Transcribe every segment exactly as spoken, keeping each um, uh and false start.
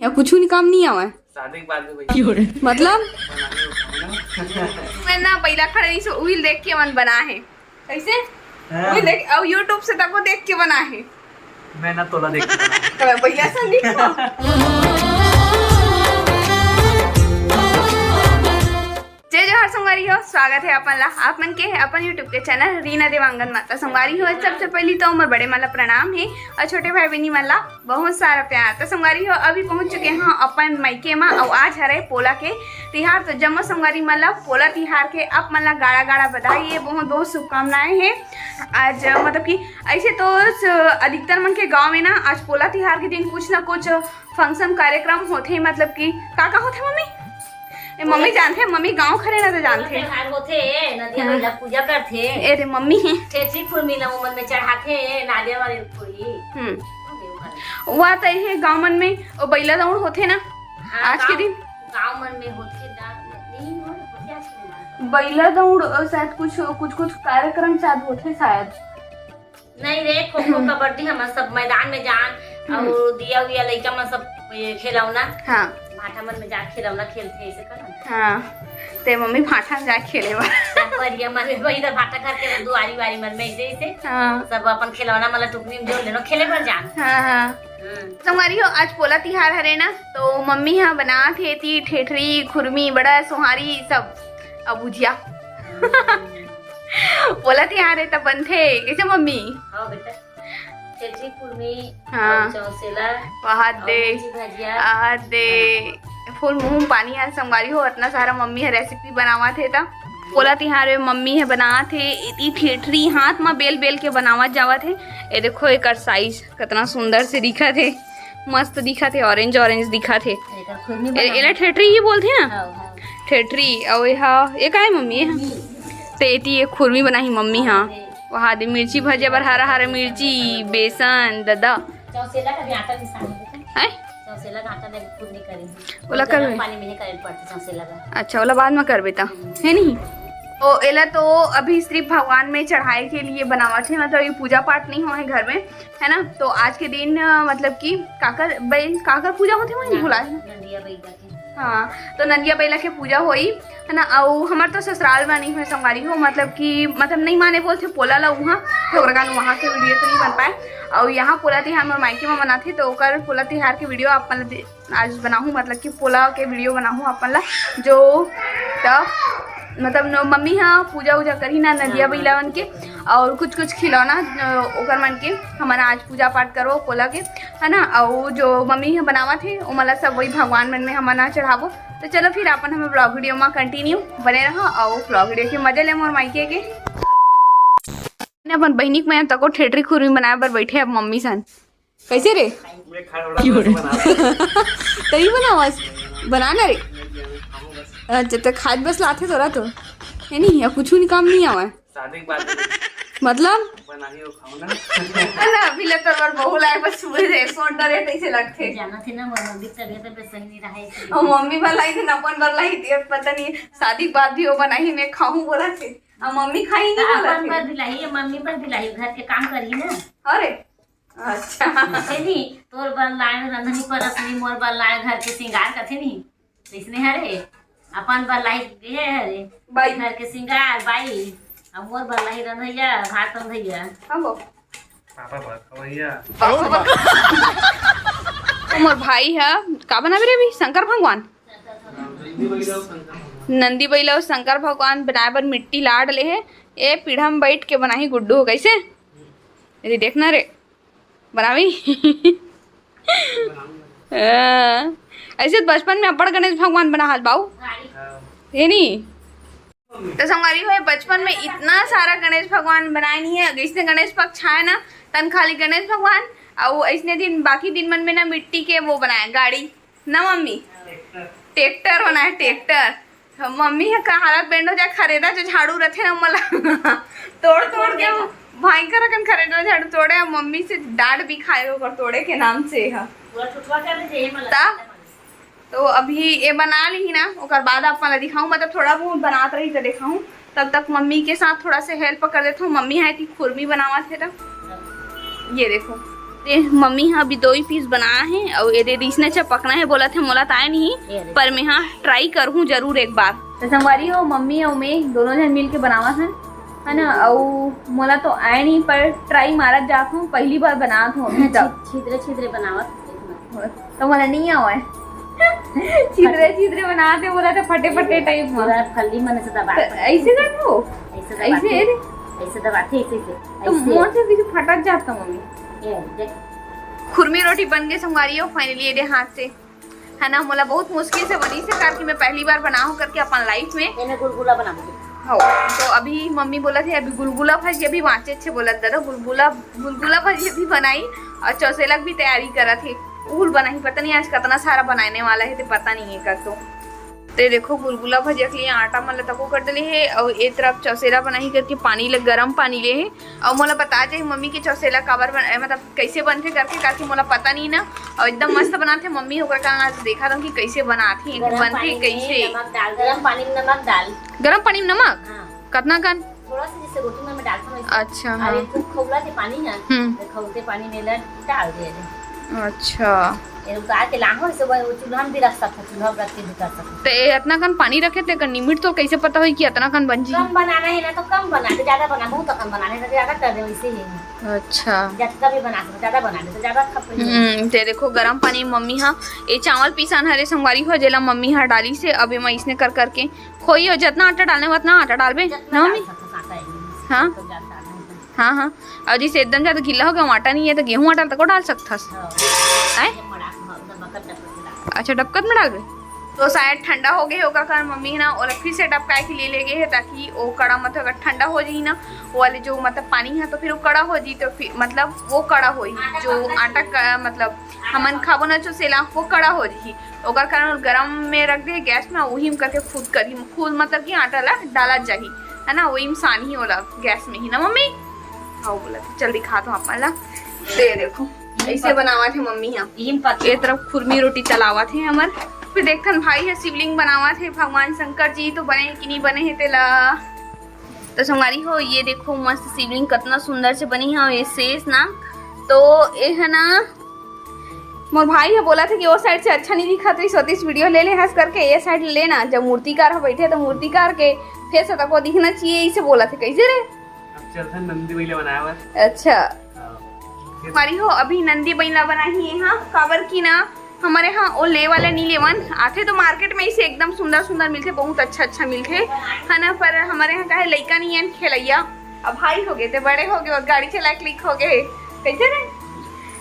या कुछ नहीं, काम नहीं आवा है। शादी के बाद भी भैया। मतलब? मैं ना पहिला खड़े नहीं सो उहिल देख के मन बना है। कैसे? हाँ। उहिल देख, और YouTube से तको देख के बना है। मैं ना तोला देख के बना है। तो भैया संदीप को। जय जोहार संगवारी हो, स्वागत है अपन ला, आप मन के अपन YouTube के चैनल रीना देवांगन मा। त संगवारी हो, सबसे पहली तो हमर बड़े मन ला प्रणाम है और छोटे भाई बहनी मन ला बहुत सारा प्यार। त संगवारी हो, अभी पहुंच चुके हैं अपन मायके मा और आज हरे पोला के तिहार। तो जम्मो संगवारी मन ला पोला तिहार के आप मन ला गाड़ा गाड़ा बधाई है, बहुत बहुत शुभकामनाएं हैं। आज मतलब कि ऐसे तो स-, अधिकतर मन के गांव में ना आज पोला तिहार के दिन कुछ ना कुछ फंक्शन कार्यक्रम होथे, मतलब कि का का होथे मम्मी? ए, मम्मी जानथे, मम्मी गांव खरे ना तो जानथे। त्योहार होथे, नदिया हाँ। बइला पूजा करथे। ए रे मम्मी है। ठेठरी खुरमी ला ओमन में चढ़ाथे, नारियल वाले कोई। हम्म। वो तो ये गांव मन में ओ बइला दौड़ होथे ना हाँ, आज के गांव, दिन। गांव मन में होथे, नहीं होथे आज के दिन। बइला दौड़, अ, शायद कुछ, कुछ, कुछ कार्यक्रम शायद होथे शायद। नहीं रे, खो खो, कबड्डी, हमन सब मैदान में जान, हम्म। और दिया उया लइका मन सब ये खिलौना, हाँ। भाटा मन में जा खिलौना खेलथे, ऐसे कर ना। हाँ, ते मम्मी भाटा में जा खेले बर। सब परिया मन में वही तो भाटा घर के दुआरी वारी मन में ऐसे, ऐसे। हाँ। सब अपन खिलौना मन ला टुकनी में जोड़ लेनो, खेले बर जान। हाँ, हाँ। हम्म। संगवारी हो, आज पोला तिहार हरे ना, तो मम्मी हा बनात हे ती ठेठरी, खुरमी, बड़ा सोहारी सब, अब भुजिया। हम्म। पोला तिहार है त बनथे, कैसे मम्मी? हाँ बेटा, ठेठरी खुरमी, हाँ। और चौसेला, वहाँ और दे, मिर्ची भजिया। आहा दे, फूल मुंह में पानी आ संगवारी हो, इतना सारा मम्मी ह रेसिपी बनावत हे त। पोला तिहार में मम्मी ह बनात हे, इति ठेठरी हाथ में बेल बेल के बनावत जावत हे। ये देखो एकर साइज कितना सुंदर से दिखत हे, मस्त दिखत हे, ऑरेंज ऑरेज दिखत हे। एकर खुरमी ए-, एला बनावत। ठेठरी ही बोलथे ना? हाँ, हाँ। ठेठरी, अउ एहा, ये का हे मम्मी? एहा? हम्म। ते एती ये खुरमी बनाही मम्मी हा। हाँ। वहाँ दे मिर्ची भजिया बर हरा हरा मिर्ची, बेसन, ददा। चौसेला का भी आटा पिसान देते हैं। हैं? चौसेला का आटा दे खुद नहीं करेंगे। ओला गरम करबे? पानी में नहीं करे पड़ते चौसेला का। अच्छा, ओला बाद में करबे ता, हम्म। है नहीं? ओ, एला तो अभी सिर्फ भगवान में चढ़ाए के लिए बनावत हे, मतलब ये पूजा पाठ नहीं हुआ है घर में, है ना? तो आज के दिन, अ, मतलब कि काकर, बे-, काकर पूजा होथे, मैं नंदिया भुला गई। नंदिया बैठा के। हाँ, तो नंदिया बैला के पूजा होई, है ना? अउ हमर तो ससुराल में नहीं होय संगवारी हो, मतलब कि, मतलब नहीं माने बोलथे पोला ला उहाँ, तो ओकरा कारण वहाँ के वीडियो तो नहीं बन पाए। अउ यहाँ पोला तिहार मोर मायके में मनाथे, तो ओकर पोला तिहार के वीडियो आप मन ला दे-, आज बनाहूँ, मतलब कि पोला के वीडियो बनाहूँ अपन ला, जो त मतलब न-, मम्मी हा पूजा उजा करही ना नंदिया हाँ, बैला मन के, अउ कुछ कुछ खिलौना, अ, ओकर मन के हमन आज पूजा पाठ करबो पोला के, है ना? अउ जो मम्मी ह बनावत हे, ओमन ला सब वही भगवान मन में हमन आज चढ़ाबो। तो चलो फिर अपन हम vlog वीडियो में कंटिन्यू बने रहो अउ vlog वीडियो के मजे ले मोर मायके के। ने अपन बहिनी के मैं तको ठेठरी खुरमी बनाए बर बैठे अब मम्मी सन। कैसे रे? मैं खाए वाला बना। तरी बनावस? बना ना रे। अच्छा, तो खाद बस लाथे तोरा तो। है नहीं, या कुछ नहीं काम नहीं आवा है। शादी के बाद मतलब? बनाही हो खाओ ना। है ना, अभी ले तोर बर बहू लाए बस सुबह से एक सौ डरे कैसे लगथे। जाना थे ना, मोर मम्मी की तबीयत, तबीयत सही नहीं रहा है इसलिए। और मम्मी वाला ही दिन अपन वाला ही दिया, पता नहीं शादी के बाद भी वो बनाही मैं खाऊं बोला थे। और मम्मी खाई नहीं तो बोला अपन थे। पर भी लाही, मम्मी पर भी लाही, घर के काम करी ना। अरे, अच्छा। कथे नहीं, तोर बर लाए रंधनी परसनी, मोर बर लाए घर के श्रृंगार कथे नहीं। इसने हरे, अपन बर लाही ये हरे। बाई। घर के श्रृंगार, बाई। अब मोर बर लाही रंधैया, भात रंधैया। हाँ वो। पापा भात खवैया। पापा भात। तो मोर भाई है, का बनाबे रे अभी? शंकर भगवान। नंदी बैला अउ शंकर भगवान। नंदी बैला अउ शंकर भगवान बनाए बर मिट्टी लाद ले हे। ए पीढ़ा में बैठ के बनाही गुड्डू हो, कैसे? अरे देखना रे, बनावी। हाँ। ऐसे तो बचपन में अब्बड़ गणेश भगवान बना हाल बाऊ। हाँ। हे नी? तो संगवारी हो, बचपन में इतना सारा गणेश भगवान बनाए नहीं है। जैसे गणेश पक्ष आए ना, तन खाली गणेश भगवान, और ऐसने दिन, बाकी दिन मन में ना मिट्टी के वो बनाए, गाड़ी ना मम्मी, ट्रैक्टर बनाए, ट्रैक्टर। मम्मी ह का हालत बेंड हो जाए, खरेदा जो झाड़ू रथे ना, मला तोड़ तोड़ के, भयंकर अकन खरेदा झाड़ू तोड़े, मम्मी से डांट भी खाए ओकर तोड़े के नाम से ह। पूरा ठुठवा कर दे, ये मला तब तो अभी ये बना ली ना, ओकर बाद आप मन ला दिखाऊं, मतलब थोड़ा बहुत बनात रही तो दिखाऊं। तब तक मम्मी के साथ थोड़ा से हेल्प कर देता हूँ। मम्मी है कि खुरमी बनावत है तो ये देखो, ते मम्मी ह अभी दो ही पीस बनाए हे, अउ एदे अइसने चपकना हे बोलत हे, मोला त आय नहीं, ये रे। पर मैं हा ट्राई करहूँ जरूर एक बार। तो संगवारी हो, मम्मी अउ मैं दोनों झन मिल के बनावत हन, है ना? अउ मोला तो आय नहीं, पर ट्राई मारत जात हूँ, पहली बार बनात हूँ अभी तक। छिद्रे छिद्रे बनावत हूँ। तो मोला नहीं आवे। छिद्रे छिद्रे बनाते बोला तो फटे फटे टाइप में। पूरा फल्ली मन से दबा तो के। ऐसे कर दो। ऐसे ऐसे दबाते। ऐसे? ऐसे दबाते, ऐसे, ऐसे। तो ऐसे। मोर से भी फटक जाता मम्मी। ये देख। खुरमी रोटी बन गई संगवारी हो, finally, ये दे हाथ से, है ना? मोला बहुत मुश्किल से बनी से करके मैं पहली बार बनाहूँ करके अपन लाइफ में। एमे गुलगुला बना दे। हो, तो अभी मम्मी बोलत हे, अभी गुलगुला भजिया भी बाँचे, अच्छे बोलत दादा, गुलगुला, गुलगुला भजिया भी बनाई और चौसेला की भी तैयारी करत हे। उहुल बनाही, पता नहीं आज कितना सारा बनाने वाला है, तो पता नहीं है कर तो। ते देखो, गुलगुला भजिया के लिए आटा मन ल तको कर डले हे, और ए तरफ चौसेला बनाही करके पानी ले, गरम पानी ले हे। और मोला बता जाए मम्मी के चौसेला काबर बन, ए, मतलब कैसे बनथे करके, करके मोला पता नहीं ना। और एकदम मस्त बनाथे मम्मी, ओकर कारण आज देखा था कि कैसे बनाथे, गरम बनथे पानी में कैसे। नमक डाल, गरम पानी में नमक डाल। गरम पानी में नमक? हाँ। कतना कन? थोड़ा सा, जैसे रोटी में मैं डालता हूँ वैसे। अच्छा, और हाँ। ये खूब खौला से पानी है, हम्म। तो खौलते पानी में लड़ डाल दिया जाए। अच्छा। ये उतार के लांघो, इसे वो चूल्हा में भी रख सकते, चूल्हा पर रख के भी कर सकते। तो ये इतना कन पानी रखे थे, कन लिमिट तो कैसे पता होई कि इतना कन बन जी? कम बनाना है ना तो कम बना दे, ज्यादा बना, बहुत कम बनाना है तो ज्यादा कर दे, वैसे ही है। अच्छा। जितना भी बना सको, ज्यादा बना दे तो ज्यादा खप हम्म, ते देखो गरम पानी में मम्मी हा ये चावल पिसान हरे संगवारी हो, जेला मम्मी हा डाली से अब एमा इसने कर करके खोई हो, जितना आटा डालने उतना आटा डालबे जितना ना मम्मी? डाल सकत आटा है, हाँ। तो ज्यादा डालना है। हाँ, हाँ। और जैसे एकदम ज्यादा गीला हो गया, आटा नहीं है, तो गेहूं आटा तको डाल सकथस। हाँ। हैं? ये मड़ा, हाँ, नमक का डब्बा में डाल। अच्छा, डबकत में डालबे? तो शायद ठंडा हो गए होगा, कारण मम्मी ना ओला फिर से डबकाए के लिए ले गए है, ताकि वो कड़ा मतलब अगर ठंडा हो जाही ना, वो वाले जो मतलब पानी है, तो फिर वो कड़ा हो जाही, तो फिर मतलब वो कड़ा होही, आटा जो पतला आटा का मतलब हमन खाबो ना चौसेला, वो कड़ा हो जाही। ओकर कारण गरम में रख दे गैस में, वही में करके खुद करी, खुद मतलब कि आटा ला डाला जाही, है ना, वही में सानही ओला गैस में ही ना मम्मी। हाँ, बोला चल दिखा दो आप ला। दे देखो, ऐसे बनावत हे मम्मी हा। ईम पत्ता। ये तरफ खुरमी रोटी चलावत हे हमर। फिर देखथन भाई हे शिवलिंग बनावत हे, भगवान शंकर जी तो बने हे कि नहीं बने हे तेला। तो संगवारी हो, ये देखो मस्त शिवलिंग कितना सुंदर से बनी है। ये शेष ना, तो ये है ना, मोर भाई हे बोला थे कि वो साइड से अच्छा नहीं दिखा, तो इस वतीस वीडियो ले ले हंस करके, ये साइड लेना, जब मूर्तिकार हो बैठे तो मूर्तिकार के फेस तको दिखना चाहिए, इसे बोला थे। कैसे रे? अब चलथन नंदी बइला बनाए बर। अच्छा। हाँ। संगवारी हो, अभी नंदी बइला बनाही है, हाँ, काबर की ना हमारे यहाँ वो ले वाला नहीं लेवन आथे, तो मार्केट में इसे एकदम सुंदर सुंदर मिलथे, बहुत अच्छा अच्छा मिलथे, है ना। पर हमारे यहाँ का है, लइका नहीं है खेलैया, अब भाई हो गए थे, बड़े हो गए और गाड़ी चलाए के लायक हो गए, कैसे रे?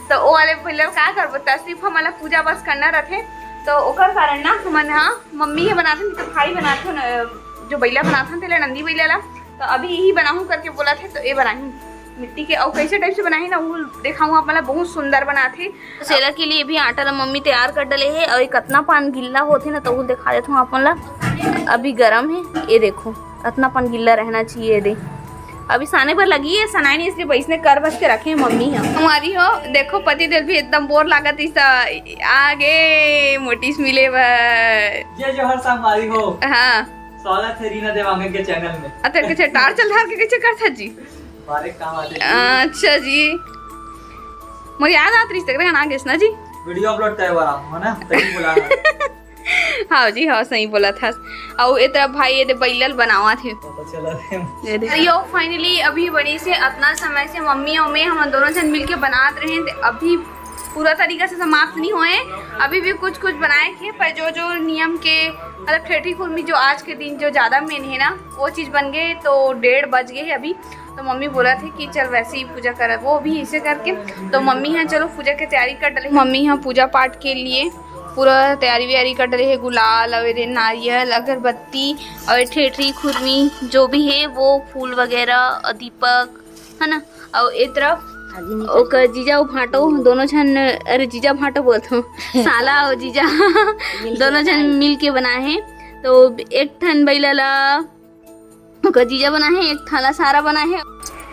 तो वो वाले बइला का करबो, त सिर्फ हमला पूजा बस करना रहथे, तो ओकर कारण ना हमन हा मम्मी हे बनाथन, तो भाई बनाथन, अ, जो बइला बनाथन तेला नंदी बइला ला, तो अभी यही बनाहूँ करके बोला थे, तो ये बनाही मिट्टी के। और कैसे टाइप से बनाही ना, वो दिखाऊँ आप, मतलब बहुत सुंदर बनाथे। तो सेला के लिए भी आटा ला मम्मी तैयार कर डले हे, और ये कतना पान गिल्ला होथे ना, तो वो दिखा देता हूँ आप मन ला। अभी गरम है, ये देखो, कतना पान गिल्ला रहना चाहिए, ये दे। अभी साने बर लगी है, सनाई नहीं, इसलिए बैसने कर बस के रखे हैं मम्मी हम। हमारी हो, देखो पति देव भी एकदम बोर लागत इस आगे मोटिस मिले बर। जय जोहार संगवारी हो। हाँ। स्वागत है रीना देवांगन के चैनल में। अ, तेरे के टार चल धार के कैसे करता जी? बारे का बात है जी। अच्छा जी। मोर याद आत रहिस, तेरे गाना गेस ना जी। वीडियो अपलोड करे वाला हूँ, है ना? तभी बुला रहा हूँ। हाँ जी, हाँ, सही बोला था। अउ ए तरफ भाई ये दे बैलल बनावत हे। पता चला रे। ये दे। अरे यो, finally अभी बड़ी से अतना समय से मम्मी अउ मैं हम दोनों जन मिलके बनात रहे हैं, ते अभी पूरा तरीका से समाप्त नहीं होए। अभी भी कुछ कुछ बनाए थे, पर जो जो नियम के मतलब ठेठी खुरमी जो आज के दिन जो ज्यादा मेन है ना, वो चीज बन गए तो डेढ़ बज गए है अभी। तो मम्मी बोला थे कि चल वैसे ही पूजा कर, वो भी इसे करके। तो मम्मी यहाँ चलो पूजा के तैयारी कर डले, मम्मी यहाँ पूजा पाठ के लिए पूरा तैयारी व्यारी कर डले है, गुलाल और ये नारियल, अगरबत्ती और ठेठरी खुरमी जो भी है वो फूल वगैरह और दीपक, है ना। और ए तरफ ओकर जीजा अउ भांटो दोनों झन, अरे जीजा भांटो बोलत हूँ, साला और जीजा दोनों झन मिल के बनाए हैं। तो एक ठन बैला ला ओकर जीजा बनाए हे, एक ठन ला सारा बनाए हे।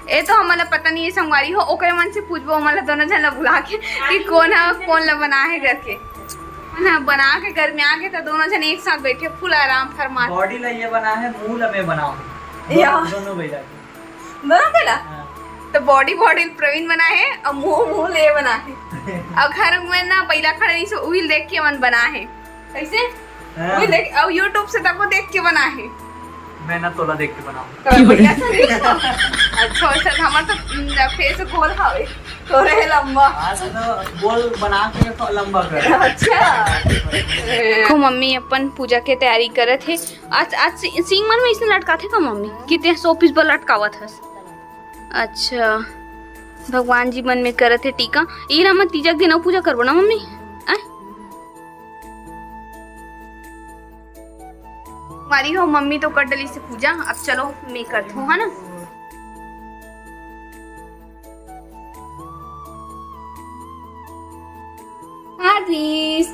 ए तो हमन ला पता नहीं है संगवारी हो, ओकरे मन से पूछबो, हमन ला दोनों झन ला बुला के कि कौन हा कौन ला बनाए हे करके। ना बना के घर में आके तो दोनों झन एक साथ बैठे फुल आराम फरमान। बॉडी ला ये बना है, मुंह ला मैं बनाऊं। या। दोनों, दोनों बैला के। दोनों के ला? हाँ। तो body body प्रवीण बना है और मुंह मुंह ले बना है। और घर में ना पहिला खड़े नहीं सो उहिल देख के मन बना है। कैसे? हाँ। उहिल देख, और YouTube से तको देख के बना है। मैं ना तोला देख के बनाऊं। तो बढ़िया से नहीं। अच्छा, अच्छा, हमार तो, हम्म, face गोल हवे, तोरे लंबा। हाँ, तो गोल बना के तो लंबा कर। अच्छा। देखो, मम्मी अपन पूजा के तैयारी करत हे। आज, आज सि-, सींग मन में इसने लटकाथे का मम्मी? कितने शो पीस बर लटकावत हस? अच्छा, भगवान जी मन में करत हे टीका। ई ला मैं तीजा के दिन अउ पूजा करबो ना मम्मी? आय? हमारी हो मम्मी तो कर डली से पूजा, अब चलो मैं करत हूँ, है ना? खा दीस।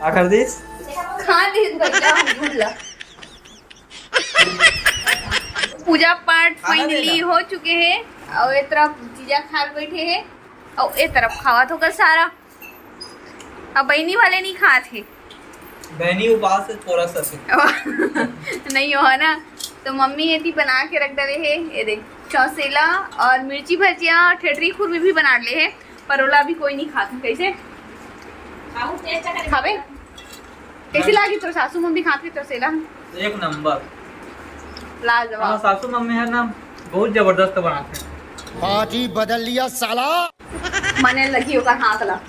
का कर दीस? खा दीस भैया, हम भूल ला। पूजा पाठ खाना finally देना। हो चुके हे, और ए तरफ जीजा खाल बैठे हे, और ए तरफ खावत होगा सारा। अब बहनी वाले नहीं खात हे। बहनी उपास है, थोड़ा सा से। नहीं हो, है ना? तो मम्मी ये थी बना के रख डले हे, ये देख, चौसेला और मिर्ची भजिया और ठेठरी खुरमी भी बना ले हे, पर ओला अभी कोई नहीं खात। कैसे खाबे? कैसे लागी तोर सासू मम्मी खात के चौसेला? एक नंबर। लाजवाब। हाँ, सासू मम्मी है ना, बहुत जबरदस्त बनाते हैं। पार्टी बदल लिया साला। मने लगी ओकर हाथ ला।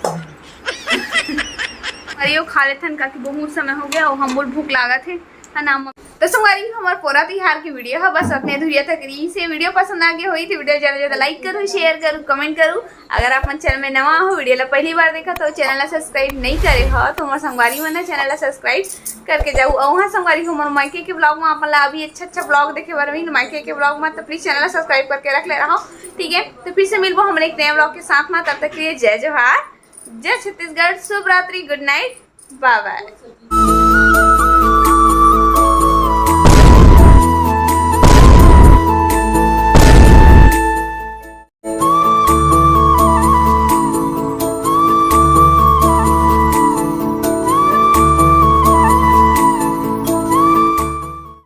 अरे, यो खा लेथन, काकि बहुत समय हो गया और हम बोल भूख लागत हे, है ना? तो संगवारी, हमार पोरा तिहार के video है बस अपने धुरिया तक रही से। Video पसंद आ गया होई तो video ज्यादा ज्यादा like करू, share करू, comment करू। अगर आप मन channel में नवा हो, video ला पहली बार देखा तो channel ला subscribe नहीं करे हो तो हमार संगवारी मन channel ला subscribe करके जाऊ। और वहाँ संगवारी, हमार मायके के vlog में आप मन ला अभी अच्छा अच्छा vlog देखे बर मिल मायके के vlog में, तो please channel ला subscribe करके रख ले रहा, ठीक है? तो फिर से मिलबो हम एक नया vlog के साथ में, तब तक के लिए जय जोहार, जय छत्तीसगढ़, शुभ रात्रि, good night, bye bye।